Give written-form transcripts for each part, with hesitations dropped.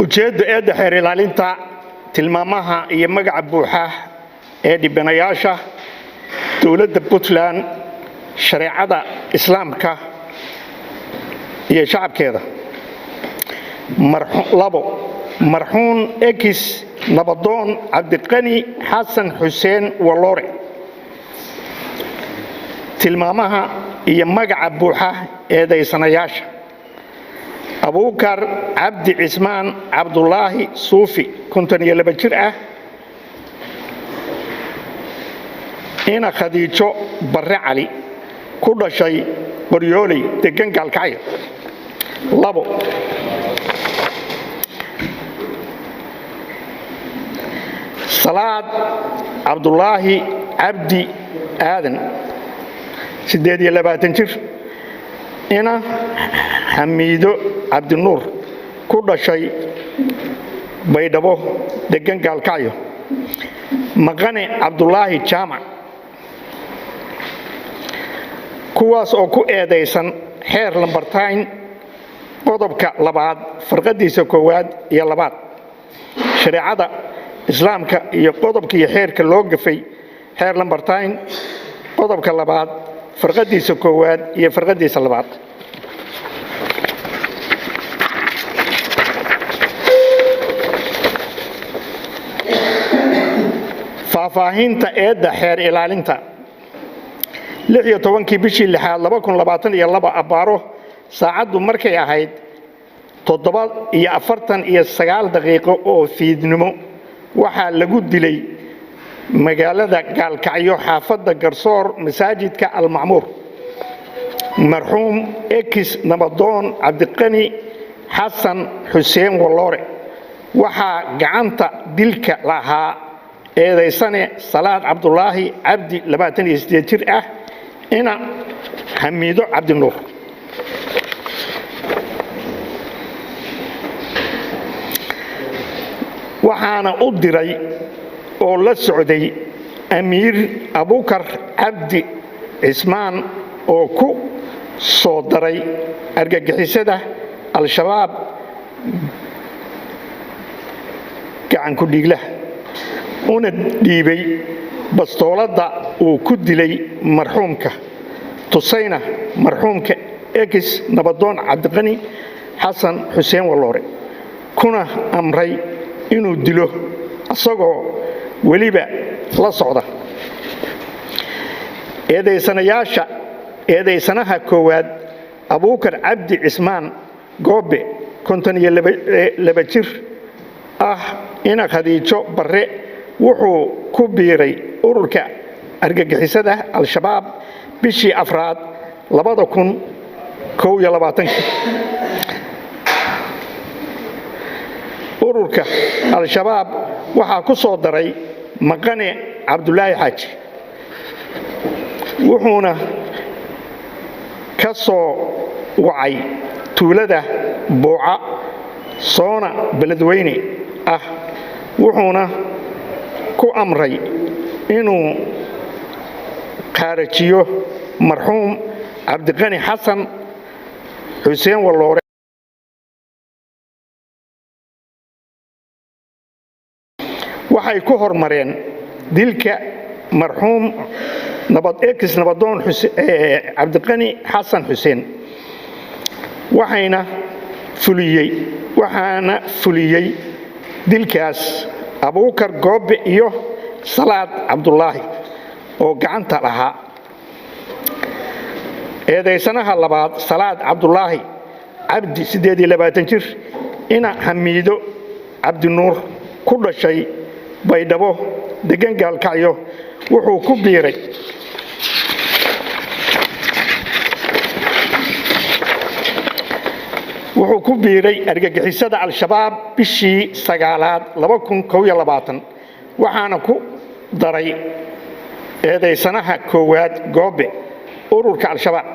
Ujeedda eedda xeer ilaalinta, tilmaamaha iyo magaca buuxa ee dhibanayaasha, dowladda Puntland, shareecada Islaamka iyo shacabkeeda. Labo, marxuun ex nabadoon Cabdiqani Xasan Xuseen Waloore, tilmaamaha iyo magaca buuxa eedaysanayaasha: Abuukar Cabdi Cismaan Cabdulaahi Suufi, 52 jir ah, ina Khadiijo Barre Cali, ku dhashay Qoryooley, degan Gaalkacyo. Labo, Salaad Cabdulaahi Cabdi Aadan, 28 jir, ina Xamiido Cabdinuur, ku dhashay Baydhabo, degan Gaalkacyo. Maqane Cabdulaahi Jaamac, kuwaas oo ku eedaysan xeer lambartain qodobka labaad farqadiisa koowaad iyo labaad, shareecada Islaamka iyo qodobka iyo xeerka loo gafay xeer lambartain qodobka labaad farqadiisa koowaad iyo farqadiisa labaad. Faahfaahinta eedda xeer ilaalinta: 16-kii bishii lixaad 2022, abbaaro saacaddu markay ahayd 7:49 oo fiidnimo, waxaa lagu dilay magaalada Gaalkacyo, xaafadda Garsoor, masaajidka Almacmuur, marxuum ex nabadoon Cabdiqani Xasan Xuseen Walloore. Waxaa gacanta dilka lahaa eedaysane Salaad Cabdulaahi Cabdi, 28 jir ah, ina Xamiido Cabdinuur. Waxaana u diray oo la socday Amiir Abukar Cabdi Cismaan oo ku soo daray argagixisada Al-Shabaab gacan ku dhiiglaha, una dhiibay bastooladda uu ku dilay marxuumka, tusayna marxuumka ex nabadoon Cabdiqani Xasan Xuseen Walloore, kuna amray inuu dilo isagoo weliba la socda. Eedaysanayaasha: eedaysanaha koowaad Abuukar Cabdi Cismaan Goobe, 52 jir ah, ina Khadiijo Barre, wuxuu ku biiray ururka argagixisada Al-Shabaab bishii afraad 2021-kii. Ururka Al-Shabaab waxaa ku soo daray Maqane Cabdulaahi Xaaji, wuxuuna ka soo wacay tuulada Buuca soona Beledweyne ah, wuxuuna ku amray inuu khaarajiyo marxuum Cabdiqani Xasan Xuseen Walloore. Waxay ku hormareen dilka marxuum ex nabadoon Cabdiqani Xasan Xuseen, waxayna fuliyey waxaana fuliyey dilkaas Abuukar Goobe iyo Salaad Cabdulaahi oo gacanta lahaa. Eedaysanaha labaad Salaad Cabdulaahi Cabdi, 28 jir, ina Xamiido Cabdinuur, ku dhashay Baydhabo, degan Gaalkacyo, wuxuu ku biiray argagixisada Al-Shabaab bishii sagaalaad 2021, waxaana ku daray eedaysanaha koowaad Goobe ururka Al-Shabaab,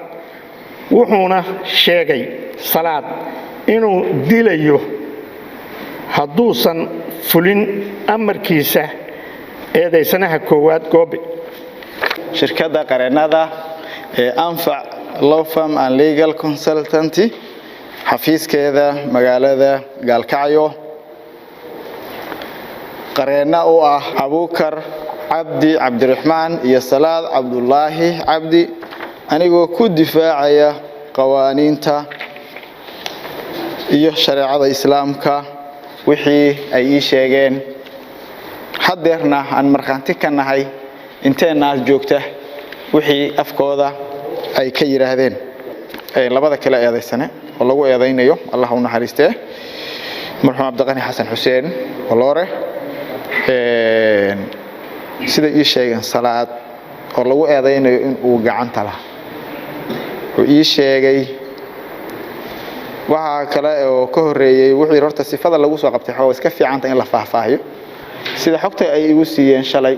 wuxuuna sheegay Salaad inuu dilayo hadduusan fulin amarkiisa eedaysanaha koowaad Goobe. Shirkadda qareennada ee Anfac Law Firm and Legal Consultancy, xafiiskeeda magaalada Gaalkacyo. Qareenna u ah Abuukar Cabdi Cabdiraxmaan iyo Salaad Cabdulaahi Cabdi, anigoo ku difaacaya qawaaniinta iyo shareecada Islaamka wixii ay ii sheegeen, haddeerna aan markhaanti ka nahay inteennaas joogta wixii afkooda ay ka yidhaahdeen. Labada kale eedaysane oo lagu eedaynayo, Allah u naxariistee, marxuum Cabdiqani Xasan Xuseen Oloore, siday ii sheegeen, Salaad oo lagu eedaynayo in uu gacanta laha wuxuu ii sheegay waxaa kale oo ka horeeyey. Wuxuu yidhi horta sifada lagu soo qabtay xooga iska fiicanta in la faahfaahiyo. Sida xogta ay igu siiyeen shalay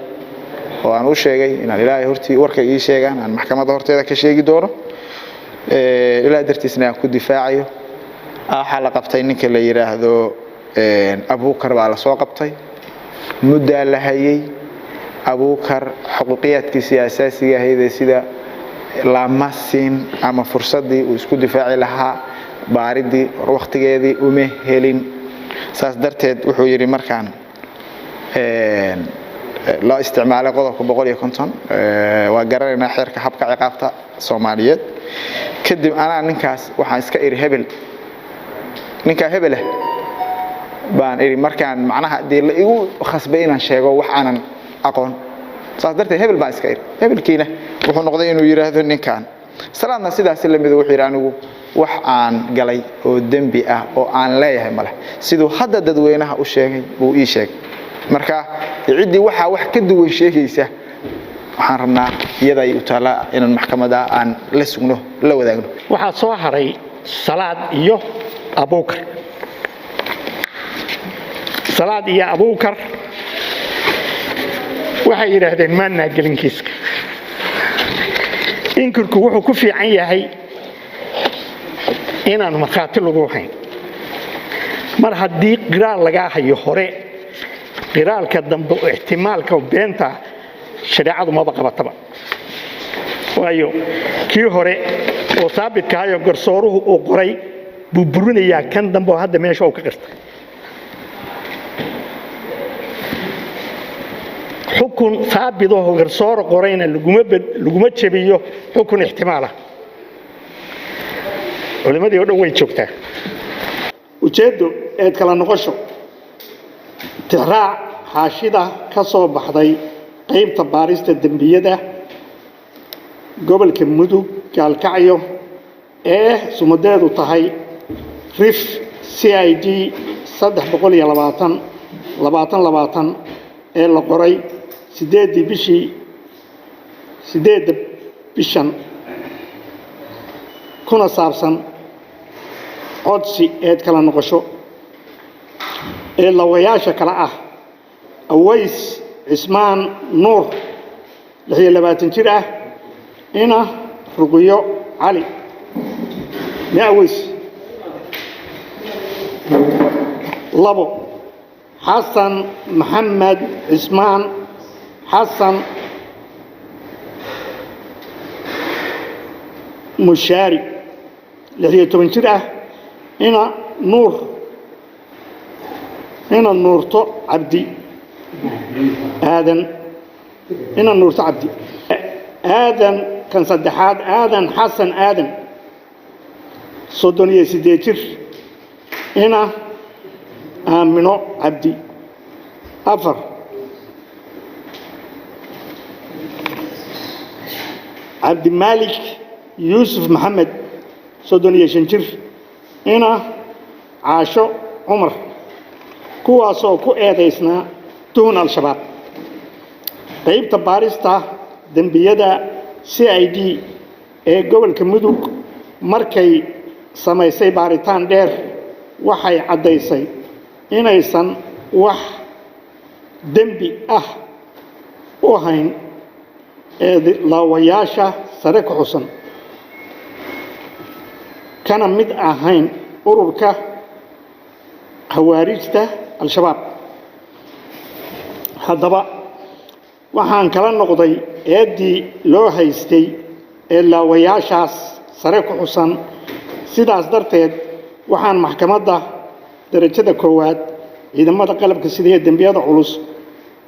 oo aan u sheegay inaan Ilaahay hortii warka ii sheegaan aan maxkamadda horteeda ka sheegi doono, Ilaahay dartiisna aan ku difaacayo. Waxaa la qabtay ninka la yidhaahdo Abuukar baa la soo qabtay, muddaa la hayay. Abuukar xuquuqiyaadkiisii asaasiga ahaydee sida lama siin ama fursaddii uu isku difaaci lahaa, baaridii wakhtigeedii uma helin. Saas darteed wuxuu yidhi markaan loo isticmaalay qodobka 150, waa garanaynaa xeerka habka ciqaabta Soomaaliyeed. Kadib anaa ninkaas waxaan iska iri hebel, ninkaa hebelah baan iri, markaan macnaha dee la igu khasbay inaan sheego wax aanan aqoon. Saas darteed hebel baan iska iri. Hebelkiina wuxuu noqday inuu yidhaahdo ninkan. Salaadna sidaasi lamida wuxuu yidhi anigu wax aan galay oo dembi ah oo aan leeyahay maleh, siduu hadda dadweynaha u sheegay buu ii sheegay. Marka ciddii waxaa wax ka duwan sheegaysa waxaan rabnaa iyada ay u taallaa inaan maxkamadda aan la sugno, la wadaagno. Waxaa soo haray Salaad iyo Abuukar. Salaad iyo Abuukar waxay yidhaahdeen maannaa gelin kiiska. Inkirku wuxuu ku fiican yahay inaan markhaati lagu hayn. Mar haddii qiraal lagaa hayo hore, qiraalka dambe oo ixtimaalka beenta shareecadu maba qabataba, waayo kii hore oo saabitkahayo garsooruhu uu qoray buu burinayaa kan dambe oo hadda meesha uu ka qirtay. Xukun saabit oo garsooro qorayna laguma jebiyo xukun ixtimaalah. Culimadii oo dhan way joogtaa. Ujeeddo: eed kala noqosho. Tixraac xaashida ka soo baxday qaybta baarista dembiyada gobolka Mudug Gaalkacyo ee sumadeedu tahay RIF CID 320 2020 ee la qoray 8-dii bishii 8-da bishan, kuna saabsan codsi eed kala noqosho ee lawayaasha kale ah Aways Cismaan Nuur, 26 jir ah, ina Ruqiyo Cali me Aways. Labo, Xasan Maxamed Cismaan Xasan Mushaari, 16 jir ah, ina Nuur, ina Nuurto Cabdi Aadan, ina Nuurto Cabdi Aadan. Kan saddexaad, Aadan Xasan Aadan, 38 jir, ina Aamino Cabdi. Afar, Cabdimaalik Yuusuf Maxamed, 35 jir, ina Caasho Cumar, kuwaasoo ku eedaysnaa tuhun Al-Shabaab. Qaybta baarista dembiyada CID ee gobolka Mudug markay samaysay baaritaan dheer waxay caddaysay inaysan wax dembi ah u hayn eedlaawayaasha sare ku xusan, kana mid ahayn ururka Khawaarijta Al-Shabaab. Haddaba waxaan kala noqday eeddii loo haystay ee laawayaashaas sare ku xusan. Sidaas darteed waxaan maxkamadda darajada koowaad Ciidamada Qalabka Sida ee Dembiyada Culus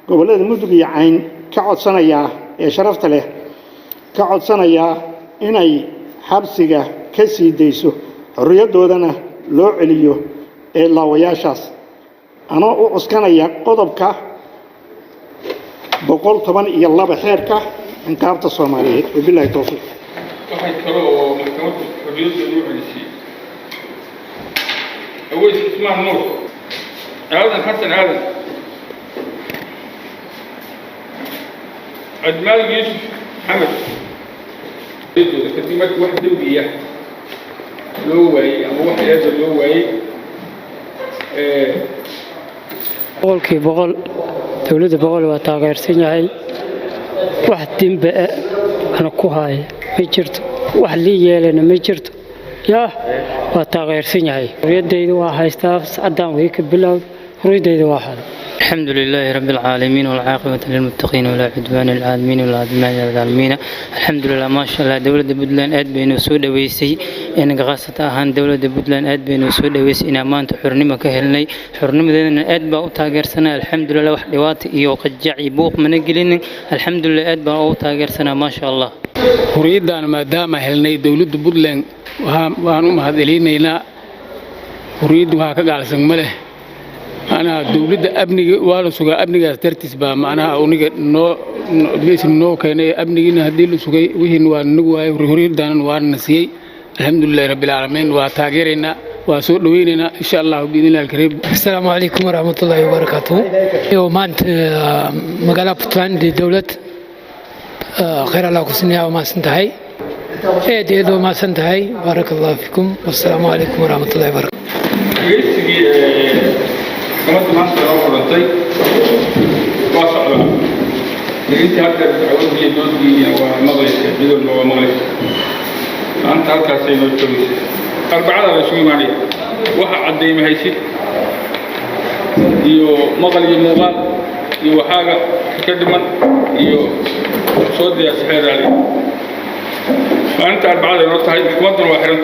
gobollada Mudug iyo Cayn ka codsanayaa ee sharafta leh ka codsanayaa inay xabsiga ka sii dayso, xorriyaddoodana loo celiyo ee laawayaashaas, anoo u cuskanaya qodobka 112 Xeerka Ciqaabta Soomaaliyeed. Wabilaahi towfiiq. Waxay kale oo maxkamaddu xorriyaddooda u celisay Aweys Cismaan Nuur, Aadan Xasan Aadan, Cabdimaalig Yuusuf Maxamed xorriyaddooda, kadib markii wax dembiya loo waayey ama wax eeda loo waayey. 100% dowladda boqol waa taageersan yahay. Wax dembi ah ana ku haaya ma jirto, wax lii yeelana ma jirto. Yaa waa taageersan yahay. Xorriyaddayda waa haystaa, sacaddaan way ka bilowd, xorriyaddayda waa haday. الحمد لله رب العالمين، والعاقبة للمتقين، ولا عدوان العالمين ولا عدوان العالمين. الحمد لله، ما شاء الله، دولة بودلاند aad baynu soo dhaweysay inaga, khaasatan ahaan dowladda Puntland aad baynu soo dhaweysay inaan maanta xornimo ka helnay. Xornimadeedana aad baa u taageersanaa, alxamdulilah. Wax dhibaato iyo qajac iyo buuq mana gelinin, alxamdulilah, aad baan ugu taageersanaa, maasha Allah. Xorriyaddan maadaama helnay, dowladda Puntland waan u mahadcelinaynaa. Xorriyaddu waxaa ka gaalsan ma leh. Macnaha dowladda amniga waa la sugaa, amnigaas dartiis baa macnaha uniga noo meesha noo keenay. Amnigiina haddii la sugay, wixiina waa nagu waayay, xorriyaddaana waa na siiyey. Alxamdulilahi rabbil caalamiin. Waa taageeraynaa, waa soo dhaweynaynaa, insha Allahu biidnillahi alkariim. Asalaamu calaykum waraxmatullaahi wabarakaatuh. Maanta magaalada Puntland dowlad khayr Allah ku sinaya. Waa mahadsan tahay, aad iyo aad waa mahadsan tahay. Baaraka Allahu fiikum. Wassalaamu calaykum waraxmatullahi wabarakatu. Dhegeysigii maxkamadda maanta noo furantay waa socdaa. Dhegeyntii halka dacwadii iyo doodii waa maqlaysa, mid walba waa maqlaysa. Maanta halkaasay noo joogaysa. Arbacada la isugu imaanaya. Waxa caddayma haysid iyo maqal iyo muuqaal iyo waxaaga ka dhiman iyo soo diyaarsa xeer raali. Maalinta Arbacada noo tahay, maxkamadduna waa xiranta.